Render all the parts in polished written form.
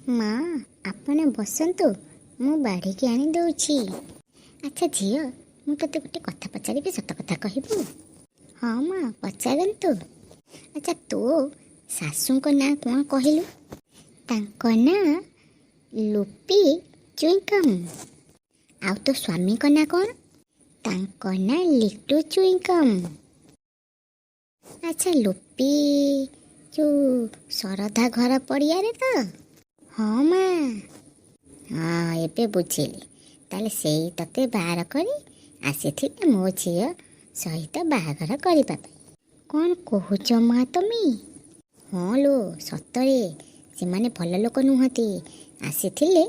ମା, ଆପଣ ବସନ୍ତୁ, ମୁଁ ବାଢ଼ିକି ଆଣି ଦେଉଛି। ଆଚ୍ଛା ଝିଅ, ମୁଁ ତୋତେ ଗୋଟେ କଥା ପଚାରିବି, ସତ କଥା କହିବୁ? ହଁ ମା, ପଚାରନ୍ତୁ। ଆଚ୍ଛା, ତୋ ଶାଶୁଙ୍କ ନାଁ କ'ଣ କହିଲୁ? ତାଙ୍କ ନାଁ ଲୋପି ଚୁଇଁକମ୍। ଆଉ ତୋ ସ୍ୱାମୀଙ୍କ ନାଁ କ'ଣ? ତାଙ୍କ ନାଁ ଲିଟୁ ଚୁଇଁକମ୍। ଆଚ୍ଛା, ଲୋପି ଯୋଉ ଶରଧା ଘର ପଡ଼ିଆରେ ତ? ହଁ ମା। ହଁ, ଏବେ ବୁଝିଲି। ତାହେଲେ ସେଇ ତତେ ବାର କରି ଆସିଥିଲେ ମୋ ଝିଅ ସହିତ ବାହାଘର କରିବା ପାଇଁ। କ'ଣ କହୁଛ ମା ତମେ? ହଁ ଲୋ, ସତରେ ସେମାନେ ଭଲ ଲୋକ ନୁହନ୍ତି। ଆସିଥିଲେ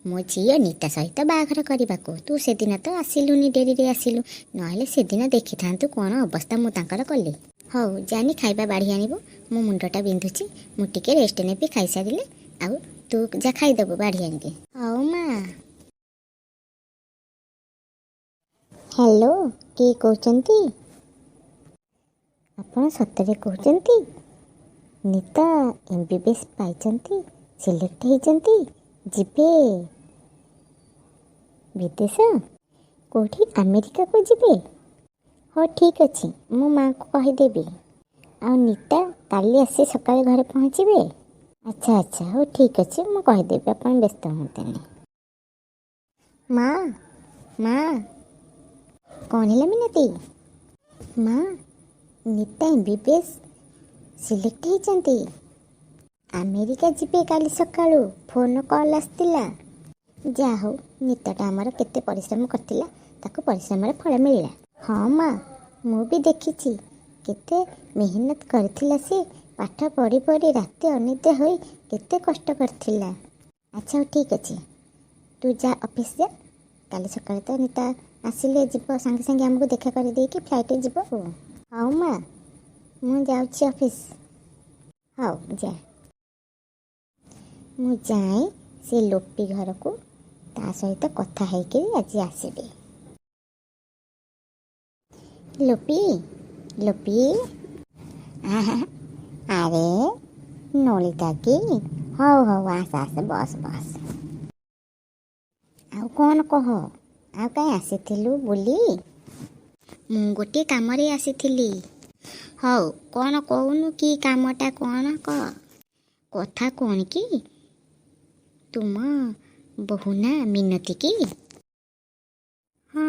ମୋ ଝିଅ ନୀତା ସହିତ ବାହାଘର କରିବାକୁ। ତୁ ସେଦିନ ତ ଆସିଲୁନି, ଡେରିରେ ଆସିଲୁ, ନହେଲେ ସେଦିନ ଦେଖିଥାନ୍ତୁ କ'ଣ ଅବସ୍ଥା ମୁଁ ତାଙ୍କର କଲି। ହଉ ଯାନି, ଖାଇବା ବାଢ଼ି ଆଣିବୁ। ମୋ ମୁଣ୍ଡଟା ବିନ୍ଧୁଛି, ମୁଁ ଟିକେ ରେଷ୍ଟ ନେବି ଖାଇସାରିଲେ। ଆଉ ତୁ ଯା ଖାଇଦେବୁ ବାଢ଼ି ଆଣିକି। ହଉ ମା। ହ୍ୟାଲୋ, କିଏ କହୁଛନ୍ତି? ଆପଣ ସତରେ କହୁଛନ୍ତି ନୀତା MBBS ପାଇଛନ୍ତି, ସିଲେକ୍ଟ ହେଇଛନ୍ତି, ଯିବେ ବିଦେଶ? କେଉଁଠି, ଆମେରିକାକୁ ଯିବେ? ହଉ ଠିକ୍ ଅଛି, ମୁଁ ମାଆଙ୍କୁ କହିଦେବି। ଆଉ ନୀତା କାଲି ଆସି ସକାଳେ ଘରେ ପହଞ୍ଚିବେ? ଆଚ୍ଛା ଆଚ୍ଛା, ହଉ ଠିକ୍ ଅଛି, ମୁଁ କହିଦେବି, ଆପଣ ବ୍ୟସ୍ତ ହୁଅନ୍ତୁନି। ମା, ମା। କ'ଣ ହେଲା ମିନତି? ମା, ନୀତା MBBS select ହେଇଛନ୍ତି, ଆମେରିକା ଯିବେ କାଲି ସକାଳୁ। ଫୋନ୍ କଲ୍ ଆସିଥିଲା। ଯାହା ହଉ, ନୀତାଟା ଆମର କେତେ ପରିଶ୍ରମ କରିଥିଲା, ତାକୁ ପରିଶ୍ରମର ଫଳ ମିଳିଲା। ହଁ ମା, ମୁଁ ବି ଦେଖିଛି କେତେ ମେହନତ କରିଥିଲା ସେ। ପାଠ ପଢ଼ି ପଢ଼ି ରାତି ଅନିଦ୍ରା ହୋଇ କେତେ କଷ୍ଟ କରିଥିଲା। ଆଚ୍ଛା, ହଉ ଠିକ୍ ଅଛି, ତୁ ଯା, ଅଫିସ୍ ଯା। କାଲି ସକାଳେ ତ ନୀତା ଆସିଲେ ଯିବ, ସାଙ୍ଗେ ସାଙ୍ଗେ ଆମକୁ ଦେଖା କରିଦେଇକି ଫ୍ଲାଇଟ୍ରେ ଯିବ। ହଉ ମା, ମୁଁ ଯାଉଛି ଅଫିସ୍। ହଉ ଯା। ମୁଁ ଯାଏ ସେ ଲୋପି ଘରକୁ, ତା ସହିତ କଥା ହେଇକିରି ଆଜି ଆସିବି। ଲୋପି, ଲୋପି। ଆହା, ଆରେ ନଳିତା କି? ହଉ ହଉ, ଆସ ଆସ, ବସ ବସ। ଆଉ କ'ଣ କହ? ଆଉ କାହିଁ ଆସିଥିଲୁ ବୁଲି? ମୁଁ ଗୋଟିଏ କାମରେ ଆସିଥିଲି। ହଉ, କ'ଣ କହୁନୁ, କି କାମଟା କ'ଣ କହ। କଥା କ'ଣ କି, ତୁମ ବୋହୂ ନା ମିନତି କି? ହଁ,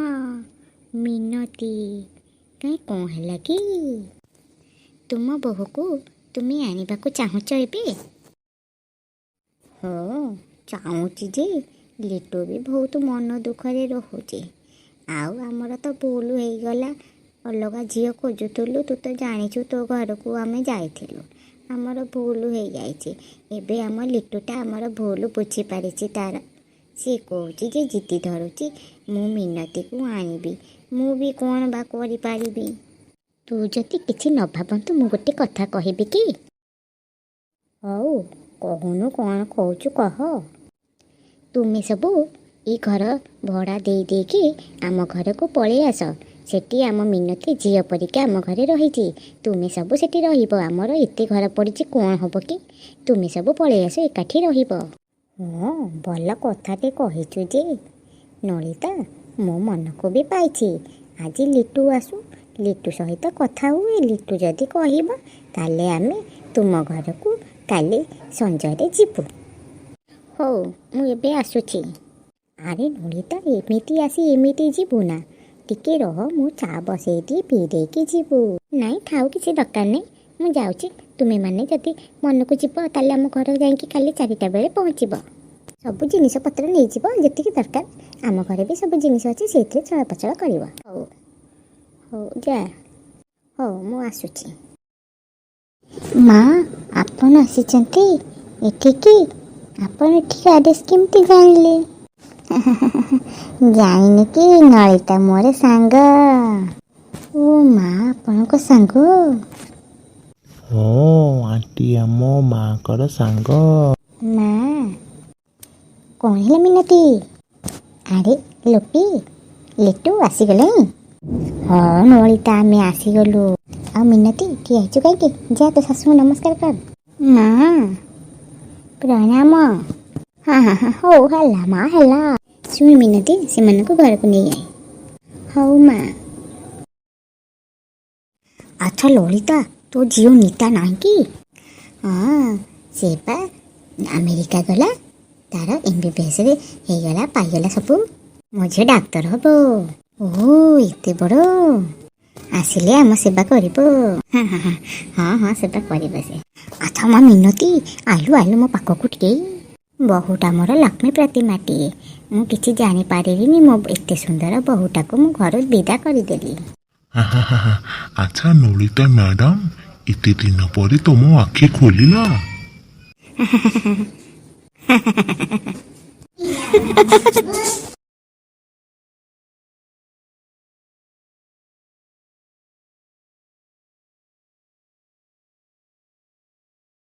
ମିନତି। କାହିଁ, କ'ଣ ହେଲା କି? ତୁମ ବୋହୂକୁ ତୁମେ ଆଣିବାକୁ ଚାହୁଁଛ ଏବେ? ହଁ, ଚାହୁଁଛି ଯେ ଲିଟୁ ବି ବହୁତ ମନ ଦୁଃଖରେ ରହୁଛି। ଆଉ ଆମର ତ ଭୁଲ ହେଇଗଲା, ଅଲଗା ଝିଅ ଖୋଜୁଥିଲୁ। ତୁ ତ ଜାଣିଛୁ, ତୋ ଘରକୁ ଆମେ ଯାଇଥିଲୁ। ଆମର ଭୁଲ ହେଇଯାଇଛି। ଏବେ ଆମ ଲିଟୁଟା ଆମର ଭୁଲ ବୁଝିପାରିଛି ତାର। ସିଏ କହୁଛି ଯେ ଜିଦି ଧରୁଛି, ମୁଁ ମିନତିକୁ ଆଣିବି। ମୁଁ ବି କ'ଣ ବା କରିପାରିବି? ତୁ ଯଦି କିଛି ନ ଭାବନ୍ତୁ, ମୁଁ ଗୋଟେ କଥା କହିବି କି? ହଉ କହୁନୁ, କ'ଣ କହୁଛୁ କହ। ତୁମେ ସବୁ ଏଇ ଘର ଭଡ଼ା ଦେଇ ଦେଇକି ଆମ ଘରକୁ ପଳେଇ ଆସ। ସେଠି ଆମ ମିନତି ଝିଅ ପରିକା ଆମ ଘରେ ରହିଛି। ତୁମେ ସବୁ ସେଠି ରହିବ। ଆମର ଏତେ ଘର ପଡ଼ିଛି, କ'ଣ ହବ କି? ତୁମେ ସବୁ ପଳେଇ ଆସ, ଏକାଠି ରହିବ। ହଁ, ଭଲ କଥାଟେ କହିଛୁ ଯେ ନଳିତା, ମୋ ମନକୁ ବି ପାଇଛି। ଆଜି ଲିଟୁ ଆସୁ, ଲିଟୁ ସହିତ କଥା ହୁଏ। ଲିଟୁ ଯଦି କହିବ, ତାହେଲେ ଆମେ ତୁମ ଘରକୁ କାଲି ସଞ୍ଜରେ ଯିବୁ। ହଉ, ମୁଁ ଏବେ ଆସୁଛି। ଆରେ ନଳିତା, ଏମିତି ଆସି ଏମିତି ଯିବୁ ନା? ଟିକେ ରହ, ମୁଁ ଚା ବସେଇ ଦିଏ, ପିଇ ଦେଇକି ଯିବୁ। ନାଇଁ ଥାଉ, କିଛି ଦରକାର ନାହିଁ, ମୁଁ ଯାଉଛି। ତୁମେମାନେ ଯଦି ମନକୁ ଯିବ, ତାହେଲେ ଆମ ଘର ଯାଇକି କାଲି 4ଟା ବେଳେ ପହଞ୍ଚିବ। ସବୁ ଜିନିଷପତ୍ର ନେଇଯିବ ଯେତିକି ଦରକାର। ଆମ ଘରେ ବି ସବୁ ଜିନିଷ ଅଛି, ସେଇଥିରେ ଚଳପ୍ରଚଳ କରିବ। ହଉ ହଉ, ଯା। ହଉ, ମୁଁ ଆସୁଛି। ମା, ଆପଣ ଆସିଛନ୍ତି ଏଠିକି? ଆପଣ ଏଠିକି ଆଡ୍ରେସ୍ କେମିତି ଜାଣିଲେ? ଜାଣିନି କି? ନଳିତା ମୋର ସାଙ୍ଗ। ଓ ମା, ଆପଣଙ୍କ ସାଙ୍ଗ? ହଁ, ଆଣ୍ଟି ଆମ ମାଙ୍କର ସାଙ୍ଗ। ମା। କ'ଣ ହେଲା ମିନତି? ଆରେ ଲୋପି, ଲିଟୁ ଆସିଗଲେଣି? ହଁ ନଳିତା, ଆମେ ଆସିଗଲୁ। ଆଉ ମିନତି, ଠିଆ ହେଇଛୁ କାହିଁକି? ଯା, ତୋ ଶାଶୁଙ୍କୁ ନମସ୍କାର କର। ମା, ପ୍ରଣାମ। ହଁ ହଁ ହଁ, ହଉ ହେଲା ମା, ହେଲା। ଶୁଣ ମିନତି, ସେମାନଙ୍କୁ ଘରକୁ ନେଇ ଆଏ। ହଉ ମା। ଆଚ୍ଛା ଲଳିତା, ତୋ ଝିଅ ନିତା ନାହିଁ କି? ହଁ, ସେ ପା ଆମେରିକା ଗଲା। ତାର ଏମବିବିଏସ୍ରେ ହେଇଗଲା, ପାଇଗଲା ସବୁ। ମୋ ଝିଅ ଡାକ୍ତର ହବ। ଓ, ଏତେ ବଡ଼ ଆସିଲେ ଆମ ସେବା କରିବ। ହଁ ହଁ ହଁ ହଁ ହଁ, ସେବା କରିବ ସେ। ଆଚ୍ଛା ମା ମିନତି, ଆଲୁ ଆଲୁ ମୋ ପାଖକୁ ଟିକେ। ବୋହୂଟା ମୋର ଲକ୍ଷ୍ମୀ ପ୍ରତିମାଟିଏ। ମୁଁ କିଛି ଜାଣିପାରିଲିନି, ମୋ ଏତେ ସୁନ୍ଦର ବୋହୂଟାକୁ ମୁଁ ଘରୁ ବିଦା କରିଦେଲି। ଆଚ୍ଛା ନଳିତା ମ୍ୟାଡ଼ାମ, ଏତେ ଦିନ ପରେ ତମ ଆଖି ଖୋଲିଲା।